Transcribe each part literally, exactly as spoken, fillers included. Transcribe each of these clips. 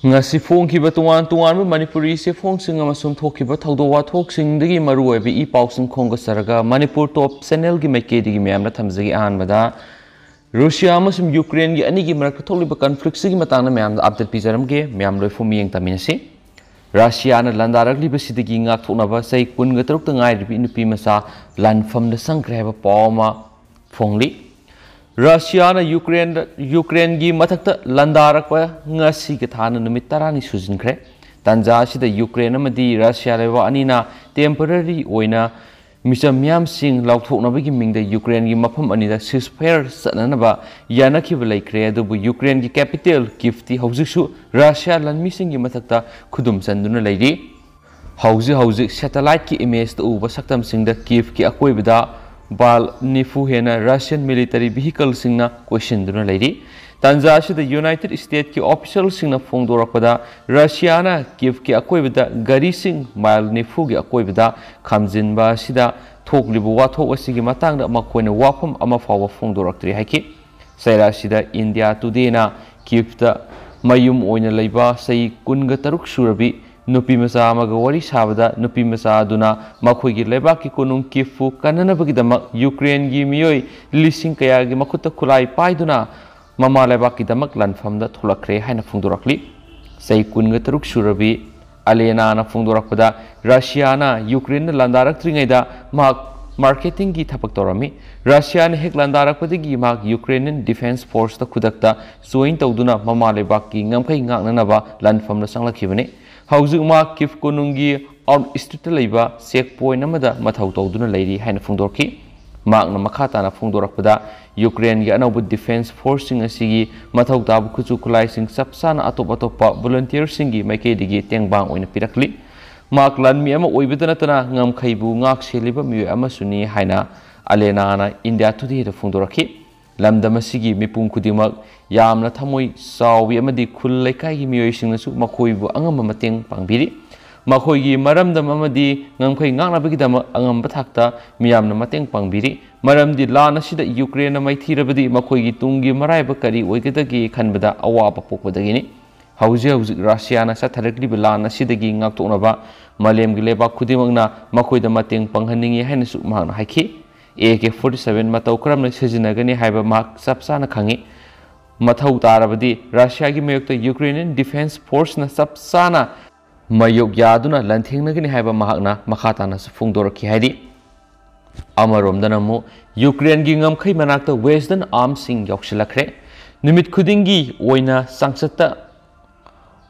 ꯉꯁꯤ ꯐꯣꯡꯈꯤꯕ ꯇꯣꯉꯥꯟ ꯇꯣꯉꯥꯟꯕ ꯃꯅꯤꯄꯨꯔꯤ ꯆꯦꯐꯣꯡꯁꯤꯡ ꯑꯃꯁꯨꯡ ꯊꯣꯛꯈꯤꯕ ꯊꯧꯗꯣꯛ ꯋꯥꯊꯣꯛꯁꯤꯡꯗꯒꯤ ꯃꯔꯨꯑꯣꯏꯕ ꯏ ꯄꯥꯎꯁꯤꯡ ꯈꯣꯝꯒꯠꯆꯔꯒ ꯃꯅꯤꯄꯨꯔ ꯇꯣꯞ ꯆꯦꯅꯦꯜꯒꯤ ꯃꯥꯏꯀꯩꯗꯒꯤ ꯃꯌꯥꯝꯅ ꯊꯝꯖꯒꯦ꯫ ꯑꯍꯥꯟꯕꯗ ꯔꯨꯁꯤꯌꯥ ꯑꯃꯁꯨꯡ ꯌꯨꯀ꯭ꯔꯦꯟꯒꯤ ꯑꯅꯤꯒꯤ ꯃꯔꯛꯇ ꯊꯣꯛꯂꯤꯕ ꯀꯟꯐ꯭ꯂꯤꯛꯁꯤꯒꯤ ꯃꯇꯥꯡꯗ ꯃꯌꯥꯝꯗ ꯑꯞꯗꯦꯠ ꯄꯤꯖꯔꯝꯒꯦ꯫ ꯃꯌꯥꯝ ꯂꯣꯏꯐꯨꯝ ꯌꯦꯡ ꯇꯥꯃꯤꯟꯅꯁꯤ꯫ ꯔꯁꯤꯌꯥꯅ ꯂꯥꯟꯗꯥꯔꯛꯂꯤꯕꯁꯤꯗꯒꯤ ꯉꯥꯛꯊꯣꯛꯅꯕ ꯆꯍꯤ ꯀꯨꯟꯒ ꯇꯔꯨꯛꯇ ꯉꯥꯏꯔꯤꯕꯤ ꯅꯨꯄꯤ ꯃꯆꯥ ꯂꯥꯟꯐꯝꯗ ꯆꯪꯈ꯭ꯔꯦ ꯍꯥꯏꯕ ꯄꯥꯎ ꯑꯃ ꯐꯣꯡꯂꯤ꯫ ꯔꯁꯤꯌꯥꯅ ꯌꯨꯀ꯭ꯔꯦꯟꯗ, ꯌꯨꯀ꯭ꯔꯦꯟꯒꯤ ꯃꯊꯛꯇ ꯂꯥꯟꯗꯥꯔꯛꯄ ꯉꯁꯤꯒ ꯊꯥꯅ ꯅꯨꯃꯤꯠ ꯇꯔꯥꯅꯤ ꯁꯨꯖꯤꯟꯈ꯭ꯔꯦ꯫ ꯇꯥꯟꯖꯥ ꯑꯁꯤꯗ ꯌꯨꯀ꯭ꯔꯦꯟ ꯑꯃꯗꯤ ꯔꯁꯤꯌꯥ ꯂꯩꯕꯥꯛ ꯑꯅꯤꯅ ꯇꯦꯝꯄꯔꯔꯤ ꯑꯣꯏꯅ ꯃꯤꯆꯝ ꯃꯤꯌꯥꯝꯁꯤꯡ ꯂꯧꯊꯣꯛꯅꯕꯒꯤ ꯃꯤꯡꯗ ꯌꯨꯀ꯭ꯔꯦꯟꯒꯤ ꯃꯐꯝ ꯑꯅꯤꯗ ꯁꯤꯁꯐꯥꯌꯔ ꯆꯠꯅꯅꯕ ꯌꯥꯅꯈꯤꯕ ꯂꯩꯈ꯭ꯔꯦ, ꯑꯗꯨꯕꯨ ꯌꯨꯀ꯭ꯔꯦꯟꯒꯤ ꯀꯦꯄꯤꯇꯦꯜ ꯀꯤꯐꯇꯤ ꯍꯧꯖꯤꯛꯁꯨ ꯔꯁꯤꯌꯥ ꯂꯥꯟꯃꯤꯁꯤꯡꯒꯤ ꯃꯊꯛꯇ ꯈꯨꯗꯨꯝ ꯆꯟꯗꯨꯅ ꯂꯩꯔꯤ꯫ ꯍꯧꯖꯤꯛ ꯍꯧꯖꯤꯛ ꯁꯦꯇꯦꯂꯥꯏꯠꯀꯤ ꯏꯃꯦꯖꯇ ꯎꯕ ꯁꯛꯇꯝꯁꯤꯡꯗ ꯀꯤꯐꯀꯤ ꯑꯀꯣꯏꯕꯗ ꯕꯥꯜ ꯅꯤꯐꯨ ꯍꯦꯟꯅ ꯔꯁꯤꯌꯟ ꯃꯤꯂꯤꯇꯔꯤ ꯚꯤꯍꯤꯀꯜꯁꯤꯡꯅ ꯀꯣꯏꯁꯤꯟꯗꯨꯅ ꯂꯩꯔꯤ꯫ ꯇꯥꯟꯖꯥ ꯑꯁꯤꯗ ꯌꯨꯅꯥꯏꯇꯦꯗ ꯁ꯭ꯇꯦꯠꯀꯤ ꯑꯣꯐꯤꯁꯤꯌꯦꯜꯁꯤꯡꯅ ꯐꯣꯡꯗꯣꯔꯛꯄꯗ, ꯔꯁꯤꯌꯥꯅ ꯀꯤꯐꯀꯤ ꯑꯀꯣꯏꯕꯗ ꯒꯥꯔꯤꯁꯤꯡ ꯃꯥꯏꯜ ꯅꯤꯐꯨꯒꯤ ꯑꯀꯣꯏꯕꯗ ꯈꯥꯝꯖꯤꯟꯕ ꯑꯁꯤꯗ ꯊꯣꯛꯂꯤꯕ ꯋꯥꯊꯣꯛ ꯑꯁꯤꯒꯤ ꯃꯇꯥꯡꯗ ꯃꯈꯣꯏꯅ ꯋꯥꯐꯝ ꯑꯃ ꯐꯥꯎꯕ ꯐꯣꯡꯗꯣꯔꯛꯇ꯭ꯔꯤ ꯍꯥꯏꯈꯤ꯫ ꯆꯩꯔꯥꯛꯁꯤꯗ ꯏꯟꯗꯤꯌꯥ ꯇꯨꯗꯦꯅ ꯀꯤꯐꯇ ꯃꯌꯨꯝ ꯑꯣꯏꯅ ꯂꯩꯕ ꯆꯍꯤ ꯀꯨꯟꯒ ꯇꯔꯨꯛ ꯁꯨꯔꯕꯤ ꯅꯨꯄꯤ ꯃꯆꯥ ꯑꯃꯒ ꯋꯥꯔꯤ ꯁꯥꯕꯗ, ꯅꯨꯄꯤ ꯃꯆꯥ ꯑꯗꯨꯅ ꯃꯈꯣꯏꯒꯤ ꯂꯩꯕꯥꯛꯀꯤ ꯀꯣꯅꯨꯡ ꯀꯤꯐꯄꯨ ꯀꯟꯅꯅꯕꯒꯤꯗꯃꯛ ꯌꯨꯀ꯭ꯔꯦꯟꯒꯤ ꯃꯤꯑꯣꯏ ꯂꯤꯁꯤꯡ ꯀꯌꯥꯒꯤ ꯃꯈꯨꯠꯇ ꯈꯨꯠꯂꯥꯏ ꯄꯥꯏꯗꯨꯅ ꯃꯃꯥ ꯂꯩꯕꯥꯛꯀꯤꯗꯃꯛ ꯂꯥꯟꯐꯝꯗ ꯊꯣꯛꯂꯛꯈ꯭ꯔꯦ ꯍꯥꯏꯅ ꯐꯣꯡꯗꯣꯔꯛꯂꯤ꯫ ꯆꯍꯤ ꯀꯨꯟꯒ ꯇꯔꯨꯛ ꯁꯨꯔꯕꯤ ꯑꯂꯦꯅꯥꯅ ꯐꯣꯡꯗꯣꯔꯛꯄꯗ, ꯔꯁꯤꯌꯥꯅ ꯌꯨꯀ꯭ꯔꯦꯟꯗ ꯂꯥꯟꯗꯥꯔꯛꯇ꯭ꯔꯤꯉꯩꯗ ꯃꯍꯥꯛ ꯃꯥꯔꯀꯦꯇꯤꯡꯒꯤ ꯊꯕꯛ ꯇꯧꯔꯝꯃꯤ꯫ ꯔꯁꯤꯌꯥꯅ ꯍꯦꯛ ꯂꯥꯟꯗꯥꯔꯛꯄꯗꯒꯤ ꯃꯍꯥꯛ ꯌꯨꯀ꯭ꯔꯦꯅꯤꯌꯟ ꯗꯤꯐꯦꯟꯁ ꯐꯣꯔꯁꯇ ꯈꯨꯗꯛꯇ ꯖꯣꯏꯟ ꯇꯧꯗꯨꯅ ꯃꯃꯥ ꯂꯩꯕꯥꯛꯀꯤ ꯉꯝꯈꯩ ꯉꯥꯛꯅꯅꯕ ꯂꯥꯟꯐꯝꯗ ꯆꯪꯂꯛꯈꯤꯕꯅꯤ꯫ ꯍꯧꯖꯤꯛ ꯃꯍꯥꯛ ꯀꯤꯐ ꯀꯣꯅꯨꯡꯒꯤ ꯑꯥꯎꯠ ꯁ꯭ꯇ꯭ꯔꯤꯠꯇ ꯂꯩꯕ ꯆꯦꯛ ꯄꯣꯏꯟꯠ ꯑꯃꯗ ꯃꯊꯧ ꯇꯧꯗꯨꯅ ꯂꯩꯔꯤ ꯍꯥꯏꯅ ꯐꯣꯡꯗꯣꯔꯛꯈꯤ꯫ ꯃꯍꯥꯛꯅ ꯃꯈꯥ ꯇꯥꯅ ꯐꯣꯡꯗꯣꯔꯛꯄꯗ, ꯌꯨꯀ꯭ꯔꯦꯟꯒꯤ ꯑꯅꯧꯕ ꯗꯤꯐꯦꯟꯁ ꯐꯣꯔꯁꯁꯤꯡ ꯑꯁꯤꯒꯤ ꯃꯊꯧ ꯇꯥꯕ ꯈꯨꯠꯁꯨ ꯈꯨꯠꯂꯥꯏꯁꯤꯡ ꯆꯞ ꯆꯥꯅ ꯑꯇꯣꯞ ꯑꯇꯣꯞꯄ ꯚꯣꯂꯨꯟꯇꯤꯌꯔꯁꯤꯡꯒꯤ ꯃꯥꯏꯀꯩꯗꯒꯤ ꯇꯦꯡꯕꯥꯡ ꯑꯣꯏꯅ ꯄꯤꯔꯛꯂꯤ꯫ ꯃꯍꯥꯛ ꯂꯥꯟꯃꯤ ꯑꯃ ꯑꯣꯏꯕꯇ ꯅꯠꯇꯅ ꯉꯝꯈꯩꯕꯨ ꯉꯥꯛ ꯁꯦꯜꯂꯤꯕ ꯃꯤꯑꯣꯏ ꯑꯃꯁꯨꯅꯤ ꯍꯥꯏꯅ ꯑꯂꯦꯅꯥꯅ ꯏꯟꯗꯤꯌꯥ ꯇꯨꯗꯦꯗ ꯐꯣꯡꯗꯣꯔꯛꯈꯤ꯫ ꯂꯝꯗꯝ ꯑꯁꯤꯒꯤ ꯃꯤꯄꯨꯝ ꯈꯨꯗꯤꯡꯃꯛ ꯌꯥꯝꯅ ꯊꯃꯣꯏ ꯆꯥꯎꯏ ꯑꯃꯗꯤ ꯈꯨꯜ ꯂꯩꯀꯥꯏꯒꯤ ꯃꯤꯑꯣꯏꯁꯤꯡꯅꯁꯨ ꯃꯈꯣꯏꯕꯨ ꯑꯉꯝꯕ ꯃꯇꯦꯡ ꯄꯥꯡꯕꯤꯔꯤ꯫ ꯃꯈꯣꯏꯒꯤ ꯃꯔꯝꯗꯝ ꯑꯃꯗꯤ ꯉꯝꯈꯩ ꯉꯥꯛꯅꯕꯒꯤꯗꯃꯛ ꯑꯉꯝꯕ ꯊꯥꯛꯇ ꯃꯤꯌꯥꯝꯅ ꯃꯇꯦꯡ ꯄꯥꯡꯕꯤꯔꯤ, ꯃꯔꯝꯗꯤ ꯂꯥꯟ ꯑꯁꯤꯗ ꯌꯨꯀ꯭ꯔꯦꯟꯅ ꯃꯥꯏꯊꯤꯔꯕꯗꯤ ꯃꯈꯣꯏꯒꯤ ꯇꯨꯡꯒꯤ ꯃꯔꯥꯏꯕꯛ ꯀꯔꯤ ꯑꯣꯏꯒꯗꯒꯦ ꯈꯟꯕꯗ ꯑꯋꯥꯕ ꯄꯣꯛꯄꯗꯒꯤꯅꯤ꯫ ꯍꯧꯖꯤꯛ ꯍꯧꯖꯤꯛ ꯔꯁꯤꯌꯥꯅ ꯆꯠꯊꯔꯛꯂꯤꯕ ꯂꯥꯟ ꯑꯁꯤꯗꯒꯤ ꯉꯥꯛꯊꯣꯛꯅꯕ ꯃꯥꯂꯦꯝꯒꯤ ꯂꯩꯕꯥꯛ ꯈꯨꯗꯤꯡꯃꯛꯅ ꯃꯈꯣꯏꯗ ꯃꯇꯦꯡ ꯄꯥꯡꯍꯟꯅꯤꯡꯏ ꯍꯥꯏꯅꯁꯨ ꯃꯍꯥꯛꯅ ꯍꯥꯏꯈꯤ꯫ ꯑꯦ ꯀꯦ ꯐꯣꯔꯇꯤ ꯁꯚꯦꯟ ꯃꯇꯧ ꯀꯔꯝꯅ ꯁꯤꯖꯤꯟꯅꯒꯅꯤ ꯍꯥꯏꯕ ꯃꯍꯥꯛ ꯆꯞ ꯆꯥꯅ ꯈꯪꯏ꯫ ꯃꯊꯧ ꯇꯥꯔꯕꯗꯤ ꯔꯁꯤꯌꯥꯒꯤ ꯃꯥꯌꯣꯛꯇ ꯌꯨꯀ꯭ꯔꯦꯅꯤꯌꯟ ꯗꯤꯐꯦꯟꯁ ꯐꯣꯔꯁꯅ ꯆꯞ ꯆꯥꯅ ꯃꯥꯌꯣꯛ ꯌꯥꯗꯨꯅ ꯂꯥꯟꯊꯦꯡꯅꯒꯅꯤ ꯍꯥꯏꯕ ꯃꯍꯥꯛꯅ ꯃꯈꯥ ꯇꯥꯅꯁꯨ ꯐꯣꯡꯗꯣꯔꯛꯈꯤ ꯍꯥꯏꯔꯤ꯫ ꯑꯃꯔꯣꯝꯗꯅ ꯑꯃꯨꯛ ꯌꯨꯀ꯭ꯔꯦꯟꯒꯤ ꯉꯝꯈꯩ ꯃꯅꯥꯛꯇ ꯋꯦꯁꯇꯔꯟ ꯑꯥꯔꯝꯁꯤꯡ ꯌꯧꯁꯤꯜꯂꯛꯈ꯭ꯔꯦ꯫ ꯅꯨꯃꯤꯠ ꯈꯨꯗꯤꯡꯒꯤ ꯑꯣꯏꯅ ꯆꯥꯡꯆꯠꯇ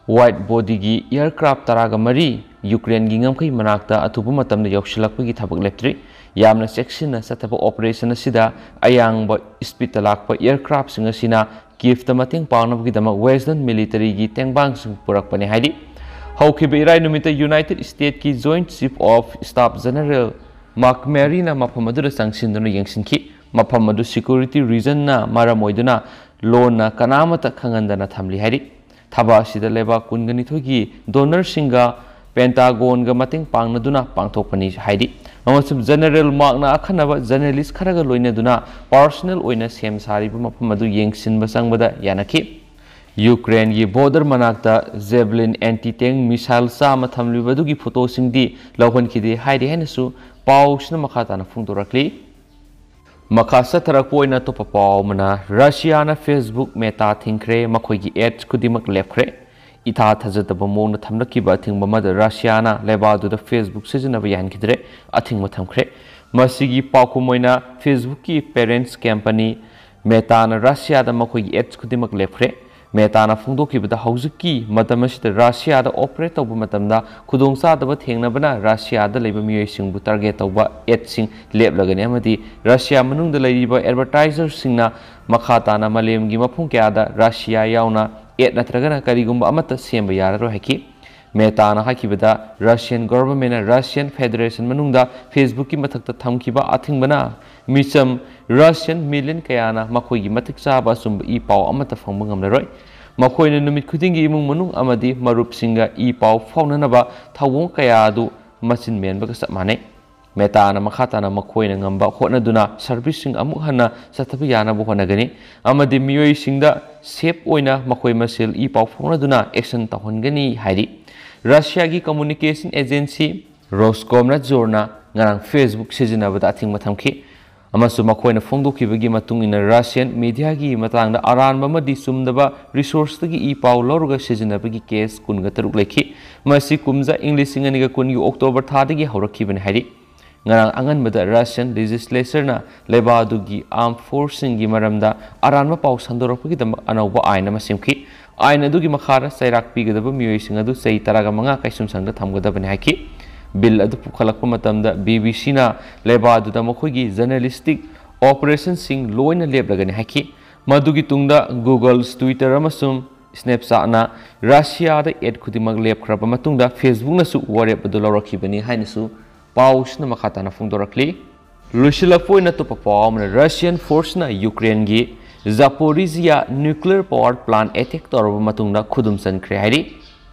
ꯋꯥꯏꯠ ꯕꯣꯗꯤꯒꯤ ꯑꯦꯌꯔꯀ꯭ꯔꯥꯐ ꯇꯔꯥꯒ ꯃꯔꯤ ꯌꯨꯀ꯭ꯔꯦꯟꯒꯤ ꯉꯝꯈꯩ ꯃꯅꯥꯛꯇ ꯑꯊꯨꯕ ꯃꯇꯝꯗ ꯌꯧꯁꯤꯜꯂꯛꯄꯒꯤ ꯊꯕꯛ ꯂꯦꯞꯇ꯭ꯔꯤ꯫ ꯌꯥꯝꯅ ꯆꯦꯛꯁꯤꯟꯅ ꯆꯠꯊꯕ ꯑꯣꯄꯔꯦꯁꯟ ꯑꯁꯤꯗ ꯑꯌꯥꯡꯕ ꯁ꯭ꯄꯤꯠꯇ ꯂꯥꯛꯄ ꯑꯦꯌꯔꯀ꯭ꯔꯥꯐꯁꯤꯡ ꯑꯁꯤꯅ ꯀꯤꯐꯇ ꯃꯇꯦꯡ ꯄꯥꯡꯅꯕꯒꯤꯗꯃꯛ ꯋꯦꯁꯇꯔꯟ ꯃꯤꯂꯤꯇꯔꯤꯒꯤ ꯇꯦꯡꯕꯥꯡꯁꯤꯡ ꯄꯨꯔꯛꯄꯅꯤ ꯍꯥꯏꯔꯤ꯫ ꯍꯧꯈꯤꯕ ꯏꯔꯥꯏ ꯅꯨꯃꯤꯠꯇ ꯌꯨꯅꯥꯏꯇꯦꯗ ꯁ꯭ꯇꯦꯠꯀꯤ joint chief of staff general Mark ꯃꯦꯔꯤꯅ ꯃꯐꯝ ꯑꯗꯨꯗ ꯆꯪꯁꯤꯟꯗꯨꯅ ꯌꯦꯡꯁꯤꯟꯈꯤ꯫ ꯃꯐꯝ ꯑꯗꯨ ꯁꯦꯀ꯭ꯌꯨꯔꯤꯇꯤ ꯔꯤꯖꯟꯅ ꯃꯔꯝ ꯑꯣꯏꯗꯨꯅ ꯂꯣꯟꯅ ꯀꯅꯥꯃꯠꯇ ꯈꯪꯍꯟꯗꯅ ꯊꯝꯂꯤ ꯍꯥꯏꯔꯤ꯫ ꯊꯕꯛ ꯑꯁꯤꯗ ꯂꯩꯕꯥꯛ ꯀꯨꯟꯒ ꯅꯤꯊꯣꯏꯒꯤ ꯗꯣꯅꯔꯁꯤꯡꯒ ꯄꯦꯟꯇꯥꯒꯣꯟꯒ ꯃꯇꯦꯡ ꯄꯥꯡꯅꯗꯨꯅ ꯄꯥꯡꯊꯣꯛꯄꯅꯤ ꯍꯥꯏꯔꯤ꯫ ꯑꯃꯁꯨꯡ ꯖꯦꯅꯔꯦꯜ ꯃꯥꯔꯛꯅ ꯑꯈꯟꯅꯕ ꯖꯔꯅꯦꯂꯤꯁ ꯈꯔꯒ ꯂꯣꯏꯅꯗꯨꯅ ꯄꯥꯔꯁꯣꯅꯦꯜ ꯑꯣꯏꯅ ꯁꯦꯝ ꯁꯥꯔꯤꯕ ꯃꯐꯝ ꯑꯗꯨ ꯌꯦꯡꯁꯤꯟꯕ ꯆꯪꯕꯗ ꯌꯥꯅꯈꯤ꯫ ꯌꯨꯀ꯭ꯔꯦꯟꯒꯤ ꯕꯣꯔꯗꯔ ꯃꯅꯥꯛꯇ ꯖꯦꯕꯂꯤꯟ ꯑꯦꯟꯇꯤ ꯇꯦꯡ ꯃꯤꯁꯥꯏꯜ ꯆꯥꯝꯃ ꯊꯝꯂꯤꯕ ꯑꯗꯨꯒꯤ ꯐꯣꯇꯣꯁꯤꯡꯗꯤ ꯂꯧꯍꯟꯈꯤꯗꯦ ꯍꯥꯏꯔꯤ ꯍꯥꯏꯅꯁꯨ ꯄꯥꯎꯁꯤꯅ ꯃꯈꯥ ꯇꯥꯅ ꯐꯣꯡꯗꯣꯔꯛꯂꯤ꯫ ꯃꯈꯥ ꯆꯠꯊꯔꯛꯄ ꯑꯣꯏꯅ ꯑꯇꯣꯞꯄ ꯄꯥꯎ ꯑꯃꯅ, ꯔꯁꯤꯌꯥꯅ ꯐꯦꯁꯕꯨꯛ ꯃꯦꯇꯥ ꯊꯤꯡꯈ꯭ꯔꯦ, ꯃꯈꯣꯏꯒꯤ ꯑꯦꯗꯁ ꯈꯨꯗꯤꯡꯃꯛ ꯂꯦꯞꯈ꯭ꯔꯦ꯫ ꯏꯊꯥ ꯊꯥꯖꯗꯕ ꯃꯑꯣꯡꯗ ꯊꯝꯂꯛꯈꯤꯕ ꯑꯊꯤꯡꯕ ꯑꯃꯗ ꯔꯁꯤꯌꯥꯅ ꯂꯩꯕꯥꯛ ꯑꯗꯨꯗ ꯐꯦꯁꯕꯨꯛ ꯁꯤꯖꯤꯟꯅꯕ ꯌꯥꯍꯟꯈꯤꯗ꯭ꯔꯦ, ꯑꯊꯤꯡꯕ ꯊꯝꯈ꯭ꯔꯦ꯫ ꯃꯁꯤꯒꯤ ꯄꯥꯎꯈꯨꯝ ꯑꯣꯏꯅ ꯐꯦꯁꯕꯨꯛꯀꯤ ꯄꯦꯔꯦꯟꯠꯁ ꯀꯝꯄꯅꯤ ꯃꯦꯇꯥꯅ ꯔꯁꯤꯌꯥꯗ ꯃꯈꯣꯏꯒꯤ ꯑꯦꯗꯁ ꯈꯨꯗꯤꯡꯃꯛ ꯂꯦꯞꯈ꯭ꯔꯦ꯫ ꯃꯦꯇꯥꯅ ꯐꯣꯡꯗꯣꯛꯈꯤꯕꯗ, ꯍꯧꯖꯤꯛꯀꯤ ꯃꯇꯝ ꯑꯁꯤꯗ ꯔꯁꯤꯌꯥꯗ ꯑꯣꯄꯔꯦꯠ ꯇꯧꯕ ꯃꯇꯝꯗ ꯈꯨꯗꯣꯡꯆꯥꯗꯕ ꯊꯦꯡꯅꯕꯅ ꯔꯁꯤꯌꯥꯗ ꯂꯩꯕ ꯃꯤꯑꯣꯏꯁꯤꯡꯕꯨ ꯇꯥꯔꯒꯦꯠ ꯇꯧꯕ ꯑꯦꯗꯁꯤꯡ ꯂꯦꯞꯂꯒꯅꯤ ꯑꯃꯗꯤ ꯔꯁꯤꯌꯥ ꯃꯅꯨꯡꯗ ꯂꯩꯔꯤꯕ ꯑꯦꯗꯚꯔꯇꯥꯏꯖꯔꯁꯤꯡꯅ ꯃꯈꯥ ꯇꯥꯅ ꯃꯥꯂꯦꯝꯒꯤ ꯃꯐꯝ ꯀꯌꯥꯗ ꯔꯁꯤꯌꯥ ꯌꯥꯎꯅ ꯑꯦꯗ ꯅꯠꯇ꯭ꯔꯒꯅ ꯀꯔꯤꯒꯨꯝꯕ ꯑꯃꯠꯇ ꯁꯦꯝꯕ ꯌꯥꯔꯔꯣꯏ ꯍꯥꯏꯈꯤ꯫ ꯃꯦꯇꯥꯅ ꯍꯥꯏꯈꯤꯕꯗ, ꯔꯁꯤꯌꯟ ꯒꯣꯚꯔꯟꯃꯦꯟꯠꯅ ꯔꯁꯤꯌꯟ ꯐꯦꯗꯔꯦꯁꯟ ꯃꯅꯨꯡꯗ ꯐꯦꯁꯕꯨꯛꯀꯤ ꯃꯊꯛꯇ ꯊꯝꯈꯤꯕ ꯑꯊꯤꯡꯕꯅ ꯃꯤꯆꯝ ꯔꯁꯤꯌꯟ ꯃꯤꯂꯤꯌꯟ ꯀꯌꯥꯅ ꯃꯈꯣꯏꯒꯤ ꯃꯇꯤꯛ ꯆꯥꯕ ꯑꯆꯨꯝꯕ ꯏ ꯄꯥꯎ ꯑꯃꯠꯇ ꯐꯪꯕ ꯉꯝꯂꯔꯣꯏ꯫ ꯃꯈꯣꯏꯅ ꯅꯨꯃꯤꯠ ꯈꯨꯗꯤꯡꯒꯤ ꯏꯃꯨꯡ ꯃꯅꯨꯡ ꯑꯃꯗꯤ ꯃꯔꯨꯞꯁꯤꯡꯒ ꯏ ꯄꯥꯎ ꯐꯥꯎꯅꯅꯕ ꯊꯧꯑꯣꯡ ꯀꯌꯥ ꯑꯗꯨ ꯃꯆꯤꯟ ꯃꯦꯟꯕꯒ ꯆꯞ ꯃꯥꯟꯅꯩ꯫ ꯃꯦꯇꯥꯅ ꯃꯈꯥ ꯇꯥꯅ ꯃꯈꯣꯏꯅ ꯉꯝꯕ ꯍꯣꯠꯅꯗꯨꯅ ꯁꯔꯚꯤꯁꯁꯤꯡ ꯑꯃꯨꯛ ꯍꯟꯅ ꯆꯠꯊꯕ ꯌꯥꯅꯕ ꯍꯣꯠꯅꯒꯅꯤ ꯑꯃꯗꯤ ꯃꯤꯑꯣꯏꯁꯤꯡꯗ ꯁꯦꯐ ꯑꯣꯏꯅ ꯃꯈꯣꯏ ꯃꯁꯦꯜ ꯏ ꯄꯥꯎ ꯐꯥꯎꯅꯗꯨꯅ ꯑꯦꯛꯁꯟ ꯇꯧꯍꯟꯒꯅꯤ ꯍꯥꯏꯔꯤ꯫ ꯔꯁꯤꯌꯥꯒꯤ ꯀꯝꯃꯨꯅꯤꯀꯦꯁꯟ ꯑꯦꯖꯦꯟꯁꯤ ꯔꯣꯁꯀꯣꯝꯅꯠꯖꯣꯔꯅ ꯉꯔꯥꯡ Facebook ꯁꯤꯖꯤꯟꯅꯕꯗ ꯑꯊꯤꯡꯕ ꯊꯝꯈꯤ ꯑꯃꯁꯨꯡ ꯃꯈꯣꯏꯅ ꯐꯣꯡꯗꯣꯛꯈꯤꯕꯒꯤ ꯃꯇꯨꯡ ꯏꯟꯅ ꯔꯁꯤꯌꯥꯟ ꯃꯤꯗꯤꯌꯥꯒꯤ ꯃꯇꯥꯡꯗ ꯑꯔꯥꯟꯕ ꯑꯃꯗꯤ ꯆꯨꯝꯗꯕ ꯔꯤꯁꯣꯔꯁꯇꯒꯤ ꯏ ꯄꯥꯎ ꯂꯧꯔꯒ ꯁꯤꯖꯤꯟꯅꯕꯒꯤ ꯀꯦꯁ ꯀꯨꯟꯒ ꯇꯔꯨꯛ ꯂꯩꯈꯤ꯫ ꯃꯁꯤ ꯀꯨꯝꯖꯥ ꯏꯪ ꯂꯤꯁꯤꯡ ꯑꯅꯤꯒ ꯀꯨꯟꯒꯤ ꯑꯣꯛꯇꯣꯕꯔ ꯊꯥꯗꯒꯤ ꯍꯧꯔꯛꯈꯤꯕꯅꯤ ꯍꯥꯏꯔꯤ꯫ ꯉꯔꯥꯡ ꯑꯉꯟꯕꯗ ꯔꯁꯤꯌꯟ ꯂꯦꯖꯤꯁꯂꯦꯆꯔꯅ ꯂꯩꯕꯥꯛ ꯑꯗꯨꯒꯤ ꯑꯥꯔꯝ ꯐꯣꯔꯁꯁꯤꯡꯒꯤ ꯃꯔꯝꯗ ꯑꯔꯥꯟꯕ ꯄꯥꯎ ꯁꯟꯗꯣꯔꯛꯄꯒꯤꯗꯃꯛ ꯑꯅꯧꯕ ꯑꯥꯏꯟ ꯑꯃ ꯁꯦꯝꯈꯤ꯫ ꯑꯥꯏꯟ ꯑꯗꯨꯒꯤ ꯃꯈꯥꯗ ꯆꯩꯔꯥꯛ ꯄꯤꯒꯗꯕ ꯃꯤꯑꯣꯏꯁꯤꯡ ꯑꯗꯨ ꯆꯍꯤ ꯇꯔꯥꯃꯉꯥ ꯀꯩꯁꯨꯝꯁꯪꯗ ꯊꯝꯒꯗꯕꯅꯤ ꯍꯥꯏꯈꯤ꯫ ꯕꯤꯜ ꯑꯗꯨ ꯄꯨꯈꯠꯂꯛꯄ ꯃꯇꯝꯗ ꯕꯤ ꯕꯤ ꯁꯤꯅ ꯂꯩꯕꯥꯛ ꯑꯗꯨꯗ ꯃꯈꯣꯏꯒꯤ ꯖꯔꯅꯦꯂꯤꯁꯇꯤꯛ ꯑꯣꯄꯔꯦꯁꯟꯁꯤꯡ ꯂꯣꯏꯅ ꯂꯦꯞꯂꯒꯅꯤ ꯍꯥꯏꯈꯤ꯫ ꯃꯗꯨꯒꯤ ꯇꯨꯡꯗ Google, Twitter ꯑꯃꯁꯨꯡ Snapchatꯅ ꯔꯁꯤꯌꯥꯗ ꯑꯦꯗ ꯈꯨꯗꯤꯡꯃꯛ ꯂꯦꯞꯈ꯭ꯔꯕ ꯃꯇꯨꯡꯗ Facebookꯅꯁꯨ ꯋꯥꯔꯦꯞ ꯑꯗꯨ ꯂꯧꯔꯛꯈꯤꯕꯅꯤ ꯍꯥꯏꯅꯁꯨ ꯄꯥꯎꯁꯤꯅ ꯃꯈꯥ ꯇꯥꯅ ꯐꯣꯡꯗꯣꯔꯛꯂꯤ꯫ ꯂꯣꯏꯁꯤꯜꯂꯛꯄ ꯑꯣꯏꯅ ꯑꯇꯣꯞꯄ ꯄꯥꯎ ꯑꯃꯅ, ꯔꯁꯤꯌꯟ ꯐꯣꯔꯁꯅ ꯌꯨꯀ꯭ꯔꯦꯟꯒꯤ ꯖꯥꯄꯣꯔꯤꯖꯤꯌꯥ ꯅ꯭ꯌꯨꯀ꯭ꯂꯤꯌꯔ ꯄꯥꯋꯔ ꯄ꯭ꯂꯥꯟ ꯑꯦꯇꯦꯛ ꯇꯧꯔꯕ ꯃꯇꯨꯡꯗ ꯈꯨꯗꯨꯝ ꯆꯟꯈ꯭ꯔꯦ ꯍꯥꯏꯔꯤ꯫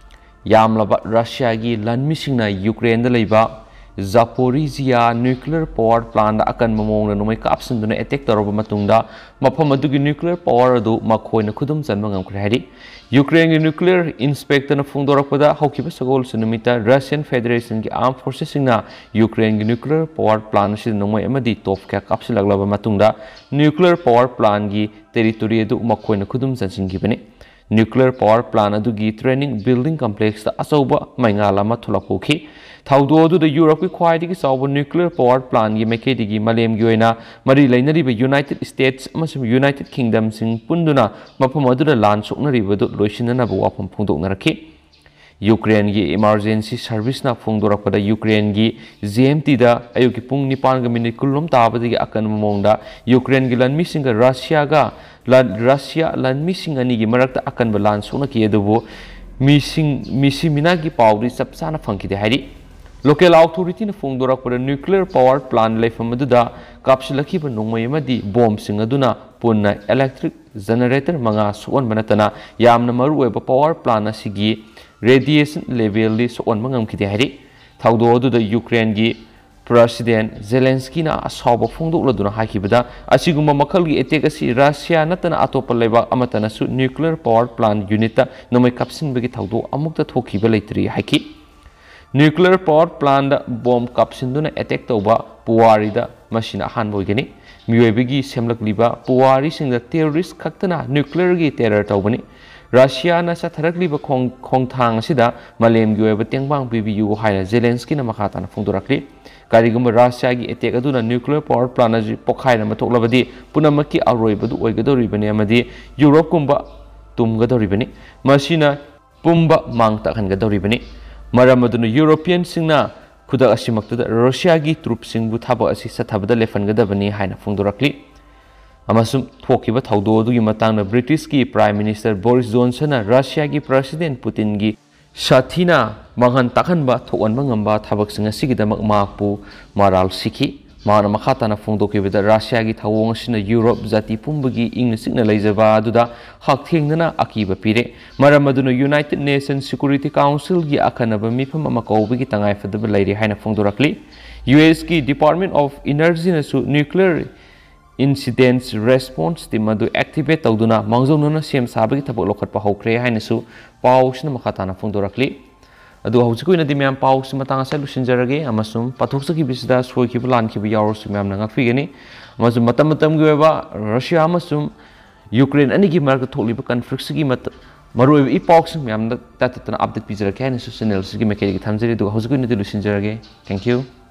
ꯌꯥꯝꯂꯕ ꯔꯁꯤꯌꯥꯒꯤ ꯂꯥꯟꯃꯤꯁꯤꯡꯅ ꯌꯨꯀ꯭ꯔꯦꯟꯗ ꯂꯩꯕ ꯖꯥꯄꯣꯔꯤꯖꯤꯌꯥ ꯅ꯭ꯌꯨꯀ꯭ꯂꯤꯌꯔ ꯄꯥꯋꯔ ꯄ꯭ꯂꯥꯟꯗ ꯑꯀꯟꯕ ꯃꯑꯣꯡꯗ ꯅꯣꯡꯃꯩ ꯀꯥꯞꯁꯤꯟꯗꯨꯅ ꯑꯦꯇꯦꯛ ꯇꯧꯔꯕ ꯃꯇꯨꯡꯗ ꯃꯐꯝ ꯑꯗꯨꯒꯤ ꯅ꯭ꯌꯨꯀ꯭ꯂꯤꯌꯔ ꯄꯥꯋꯔ ꯑꯗꯨ ꯃꯈꯣꯏꯅ ꯈꯨꯗꯨꯝ ꯆꯟꯕ ꯉꯝꯈ꯭ꯔꯦ ꯍꯥꯏꯔꯤ꯫ ꯌꯨꯀ꯭ꯔꯦꯟꯒꯤ ꯅ꯭ꯌꯨꯀ꯭ꯂꯤꯌꯔ ꯏꯟꯁꯄꯦꯛꯇꯔꯅ ꯐꯣꯡꯗꯣꯔꯛꯄꯗ, ꯍꯧꯈꯤꯕ ꯁꯒꯣꯜꯁꯦꯟ ꯅꯨꯃꯤꯠꯇ ꯔꯁꯤꯌꯟ ꯐꯦꯗꯔꯦꯁꯟꯒꯤ ꯑꯥꯔꯝ ꯐꯣꯔꯁꯦꯁꯁꯤꯡꯅ ꯌꯨꯀ꯭ꯔꯦꯟꯒꯤ ꯅ꯭ꯌꯨꯀ꯭ꯂꯤꯌꯔ ꯄꯥꯋꯔ ꯄ꯭ꯂꯥꯟ ꯑꯁꯤꯗ ꯅꯣꯡꯃꯩ ꯑꯃꯗꯤ ꯇꯣꯞ ꯀꯌꯥ ꯀꯥꯞꯁꯤꯜꯂꯛꯂꯕ ꯃꯇꯨꯡꯗ ꯅ꯭ꯌꯨꯀ꯭ꯂꯤꯌꯔ ꯄꯥꯋꯔ ꯄ꯭ꯂꯥꯟꯒꯤ ꯇꯦꯔꯤꯇꯣꯔꯤ ꯑꯗꯨ ꯃꯈꯣꯏꯅ ꯈꯨꯗꯨꯝ ꯆꯟꯁꯤꯟꯈꯤꯕꯅꯤ꯫ ꯅ꯭ꯌꯨꯀ꯭ꯂꯤꯌꯔ ꯄꯥꯋꯔ ꯄ꯭ꯂꯥꯟ ꯑꯗꯨꯒꯤ ꯇ꯭ꯔꯦꯅꯤꯡ ꯕꯤꯜꯗꯤꯡ ꯀꯝꯄ꯭ꯂꯦꯛꯁꯇ ꯑꯆꯧꯕ ꯃꯩꯉꯥꯜ ꯑꯃ ꯊꯣꯛꯂꯛꯄ ꯎꯈꯤ꯫ ꯊꯧꯗꯣꯛ ꯑꯗꯨꯗ ꯌꯨꯔꯞꯀꯤ ꯈ꯭ꯋꯥꯏꯗꯒꯤ ꯆꯥꯎꯕ ꯅ꯭ꯌꯨꯀ꯭ꯂꯤꯌꯔ ꯄꯥꯋꯔ ꯄ꯭ꯂꯥꯟꯒꯤ ꯃꯥꯏꯀꯩꯗꯒꯤ ꯃꯥꯂꯦꯝꯒꯤ ꯑꯣꯏꯅ ꯃꯔꯤ ꯂꯩꯅꯔꯤꯕ ꯌꯨꯅꯥꯏꯇꯦꯗ ꯁ꯭ꯇꯦꯠꯁ ꯑꯃꯁꯨꯡ ꯌꯨꯅꯥꯏꯇꯦꯗ ꯀꯤꯡꯗꯝꯁꯤꯡ ꯄꯨꯟꯗꯨꯅ ꯃꯐꯝ ꯑꯗꯨꯗ ꯂꯥꯟ ꯁꯣꯛꯅꯔꯤꯕꯗꯨ ꯂꯣꯏꯁꯤꯟꯅꯅꯕ ꯋꯥꯐꯝ ꯐꯣꯡꯗꯣꯛꯅꯔꯛꯈꯤ꯫ ꯌꯨꯀ꯭ꯔꯦꯟꯒꯤ ꯏꯃꯥꯔꯖꯦꯟꯁꯤ ꯁꯔꯚꯤꯁꯅ ꯐꯣꯡꯗꯣꯔꯛꯄꯗ, ꯌꯨꯀ꯭ꯔꯦꯟꯒꯤ ꯖꯤ ꯑꯦꯝ ꯇꯤꯗ ꯑꯌꯨꯛꯀꯤ ꯄꯨꯡ ꯅꯤꯄꯥꯟꯒ ꯃꯤꯅꯤꯠ ꯀꯨꯟꯂꯣꯝ ꯇꯥꯕꯗꯒꯤ ꯑꯀꯟꯕ ꯃꯑꯣꯡꯗ ꯌꯨꯀ꯭ꯔꯦꯟꯒꯤ ꯂꯥꯟꯃꯤꯁꯤꯡꯒ ꯔꯁꯤꯌꯥꯒ ꯂꯥꯟ-, ꯔꯁꯤꯌꯥ ꯂꯥꯟꯃꯤꯁꯤꯡ ꯑꯅꯤꯒꯤ ꯃꯔꯛꯇ ꯑꯀꯟꯕ ꯂꯥꯟ ꯁꯣꯛꯅꯈꯤ, ꯑꯗꯨꯕꯨ ꯃꯤꯁꯤꯡ, ꯃꯤꯁꯤ ꯃꯤꯅꯥꯒꯤ ꯄꯥꯎꯗꯤ ꯆꯞ ꯆꯥꯅ ꯐꯪꯈꯤꯗꯦ ꯍꯥꯏꯔꯤ꯫ ꯂꯣꯀꯦꯜ ꯑꯣꯊꯣꯔꯤꯇꯤꯅ ꯐꯣꯡꯗꯣꯔꯛꯄꯗ, ꯅ꯭ꯌꯨꯀ꯭ꯂꯤꯌꯔ ꯄꯥꯋꯔ ꯄ꯭ꯂꯥꯟ ꯂꯩꯐꯝ ꯑꯗꯨꯗ ꯀꯥꯞꯁꯤꯜꯂꯛꯈꯤꯕ ꯅꯣꯡꯃꯩ ꯑꯃꯗꯤ ꯕꯣꯝꯁꯤꯡ ꯑꯗꯨꯅ ꯄꯨꯟꯅ ꯏꯂꯦꯛꯇ꯭ꯔꯤꯛ ꯖꯦꯅꯔꯦꯇꯔ ꯃꯉꯥ ꯁꯣꯛꯍꯟꯕ ꯅꯠꯇꯅ ꯌꯥꯝꯅ ꯃꯔꯨꯑꯣꯏꯕ ꯄꯥꯋꯔ ꯄ꯭ꯂꯥꯟ ꯑꯁꯤꯒꯤ ꯔꯦꯗꯤꯌꯦꯁꯟ ꯂꯦꯚꯦꯜꯗꯤ ꯁꯣꯛꯍꯟꯕ ꯉꯝꯈꯤꯗꯦ ꯍꯥꯏꯔꯤ꯫ ꯊꯧꯗꯣꯛ ꯑꯗꯨꯗ ꯌꯨꯀ꯭ꯔꯦꯟꯒꯤ President Zelenskyꯅ ꯑꯁꯥꯎꯕ ꯐꯣꯡꯗꯣꯛꯂꯗꯨꯅ ꯍꯥꯏꯈꯤꯕꯗ, ꯑꯁꯤꯒꯨꯝꯕ ꯃꯈꯜꯒꯤ attack ꯑꯁꯤ ꯔꯁꯤꯌꯥ ꯅꯠꯇꯅ ꯑꯇꯣꯞꯄ ꯂꯩꯕꯥꯛ ꯑꯃꯠꯇꯅꯁꯨ nuclear power plant unitꯇ ꯅꯣꯡꯃꯩ ꯀꯥꯞꯁꯤꯟꯕꯒꯤ ꯊꯧꯗꯣꯛ ꯑꯃꯨꯛꯇ ꯊꯣꯛꯈꯤꯕ ꯂꯩꯇ꯭ꯔꯤ ꯍꯥꯏꯈꯤ꯫ Nuclear power plantꯇ bomb ꯀꯥꯞꯁꯤꯟꯗꯨꯅ attack ꯇꯧꯕ ꯄꯨꯋꯥꯔꯤꯗ ꯃꯁꯤꯅ ꯑꯍꯥꯟꯕ ꯑꯣꯏꯒꯅꯤ꯫ ꯃꯤꯑꯣꯏꯕꯒꯤ ꯁꯦꯝꯂꯛꯂꯤꯕ ꯄꯨꯋꯥꯔꯤꯁꯤꯡꯗ terrorist ꯈꯛꯇꯅ nuclearꯒꯤ terror ꯇꯧꯕꯅꯤ꯫ ꯔꯁꯤꯌꯥꯅ ꯆꯠꯊꯔꯛꯂꯤꯕ ꯈꯣꯡ-, ꯈꯣꯡꯊꯥꯡ ꯑꯁꯤꯗ ꯃꯥꯂꯦꯝꯒꯤ ꯑꯣꯏꯕ ꯇꯦꯡꯕꯥꯡ ꯄꯤꯕꯤꯌꯨ ꯍꯥꯏꯅ ꯖꯦꯂꯦꯟꯁꯀꯤꯅ ꯃꯈꯥ ꯇꯥꯅ ꯐꯣꯡꯗꯣꯔꯛꯂꯤ꯫ ꯀꯔꯤꯒꯨꯝꯕ ꯔꯁꯤꯌꯥꯒꯤ attack ꯑꯗꯨꯅ nuclear power plant ꯑꯁꯤ ꯄꯣꯈꯥꯏꯅꯕ ꯊꯣꯛꯂꯕꯗꯤ, ꯄꯨꯝꯅꯃꯛꯀꯤ ꯑꯔꯣꯏꯕꯗꯨ ꯑꯣꯏꯒꯗꯧꯔꯤꯕꯅꯤ ꯑꯃꯗꯤ ꯌꯨꯔꯣꯞꯀꯨꯝꯕ ꯇꯨꯝꯒꯗꯧꯔꯤꯕꯅꯤ꯫ ꯃꯁꯤꯅ ꯄꯨꯝꯕ ꯃꯥꯡ ꯇꯥꯛꯍꯟꯒꯗꯧꯔꯤꯕꯅꯤ꯫ ꯃꯔꯝ ꯑꯗꯨꯅ ꯌꯨꯔꯣꯄꯤꯌꯟꯁꯤꯡꯅ ꯈꯨꯗꯛ ꯑꯁꯤꯃꯛꯇꯗ ꯔꯁꯤꯌꯥꯒꯤ troops ꯁꯤꯡꯕꯨ ꯊꯕꯛ ꯑꯁꯤ ꯆꯠꯊꯕꯗ ꯂꯦꯞꯍꯟꯒꯗꯕꯅꯤ ꯍꯥꯏꯅ ꯐꯣꯡꯗꯣꯔꯛꯂꯤ꯫ ꯑꯃꯁꯨꯡ ꯊꯣꯛꯈꯤꯕ ꯊꯧꯗꯣꯛ ꯑꯗꯨꯒꯤ ꯃꯇꯥꯡꯗ ꯕ꯭ꯔꯤꯇꯤꯁꯀꯤ Prime Minister ꯕꯣꯔꯤꯁ ꯖꯣꯟꯁꯟꯅ ꯔꯁꯤꯌꯥꯒꯤ President ꯄꯨꯇꯤꯟꯒꯤ ꯁꯥꯊꯤꯅ ꯃꯥꯡꯍꯟ ꯇꯥꯛꯍꯟꯕ ꯊꯣꯛꯍꯟꯕ ꯉꯝꯕ ꯊꯕꯛꯁꯤꯡ ꯑꯁꯤꯒꯤꯗꯃꯛ ꯃꯍꯥꯛꯄꯨ ꯃꯔꯥꯜ ꯁꯤꯈꯤ꯫ ꯃꯍꯥꯛꯅ ꯃꯈꯥ ꯇꯥꯅ ꯐꯣꯡꯗꯣꯛꯈꯤꯕꯗ, ꯔꯁꯤꯌꯥꯒꯤ ꯊꯧꯑꯣꯡ ꯑꯁꯤꯅ ꯌꯨꯔꯣꯞ ꯖꯥꯇꯤ ꯄꯨꯝꯕꯒꯤ ꯏꯪꯅ ꯆꯤꯛꯅ ꯂꯩꯖꯕ ꯑꯗꯨꯗ ꯍꯛꯊꯦꯡꯅꯅ ꯑꯀꯤꯕ ꯄꯤꯔꯦ꯫ ꯃꯔꯝ ꯑꯗꯨꯅ United Nations Security Councilꯒꯤ ꯑꯈꯟꯅꯕ ꯃꯤꯐꯝ ꯑꯃ ꯀꯧꯕꯒꯤ ꯇꯉꯥꯏꯐꯗꯕ ꯂꯩꯔꯦ ꯍꯥꯏꯅ ꯐꯣꯡꯗꯣꯔꯛꯂꯤ꯫ USꯀꯤ Department of Energyꯅꯁꯨ nuclear incidents response team ꯑꯗꯨ activate ꯇꯧꯗꯨꯅ ꯃꯥꯡꯖꯧꯅꯅ ꯁꯦꯝ ꯁꯥꯕꯒꯤ ꯊꯕꯛ ꯂꯧꯈꯠꯄ ꯍꯧꯈ꯭ꯔꯦ ꯍꯥꯏꯅꯁꯨ ꯄꯥꯎꯁꯤꯅ ꯃꯈꯥ ꯇꯥꯅ ꯐꯣꯡꯗꯣꯔꯛꯂꯤ꯫ ꯑꯗꯨ ꯍꯧꯖꯤꯛꯀꯤ ꯑꯣꯏꯅꯗꯤ ꯃꯌꯥꯝ ꯄꯥꯎꯁꯤ ꯃꯇꯥꯡ ꯑꯁꯤꯗ ꯂꯣꯏꯁꯤꯟꯖꯔꯒꯦ, ꯑꯃꯁꯨꯡ ꯄꯥꯊꯣꯛꯆꯈꯤꯕꯁꯤꯗ ꯁꯣꯏꯈꯤꯕ ꯂꯥꯟꯈꯤꯕ ꯌꯥꯎꯔꯁꯨ ꯃꯌꯥꯝꯅ ꯉꯥꯛꯄꯤꯒꯅꯤ꯫ ꯑꯃꯁꯨꯡ ꯃꯇꯝ ꯃꯇꯝꯒꯤ ꯑꯣꯏꯕ ꯔꯁꯤꯌꯥ ꯑꯃꯁꯨꯡ ꯌꯨꯀ꯭ꯔꯦꯟ ꯑꯅꯤꯒꯤ ꯃꯔꯛꯇ ꯊꯣꯛꯂꯤꯕ conflictꯁꯤꯒꯤ ꯃꯇ-, ꯃꯔꯨꯑꯣꯏꯕ ꯏ ꯄꯥꯎꯁꯤꯡ ꯃꯌꯥꯝꯗ ꯇꯠꯇꯠꯇꯅ update ꯄꯤꯖꯔꯛꯀꯦ ꯍꯥꯏꯅꯁꯨ channelꯁꯤꯒꯤ ꯃꯥꯏꯀꯩꯗꯒꯤ ꯊꯝꯖꯔꯤ꯫ ꯑꯗꯨꯒ ꯍꯧꯖꯤꯛꯀꯤ ꯑꯣꯏꯅꯗꯤ ꯂꯣꯏꯁꯤꯟꯖꯔꯒꯦ꯫ Thank you꯫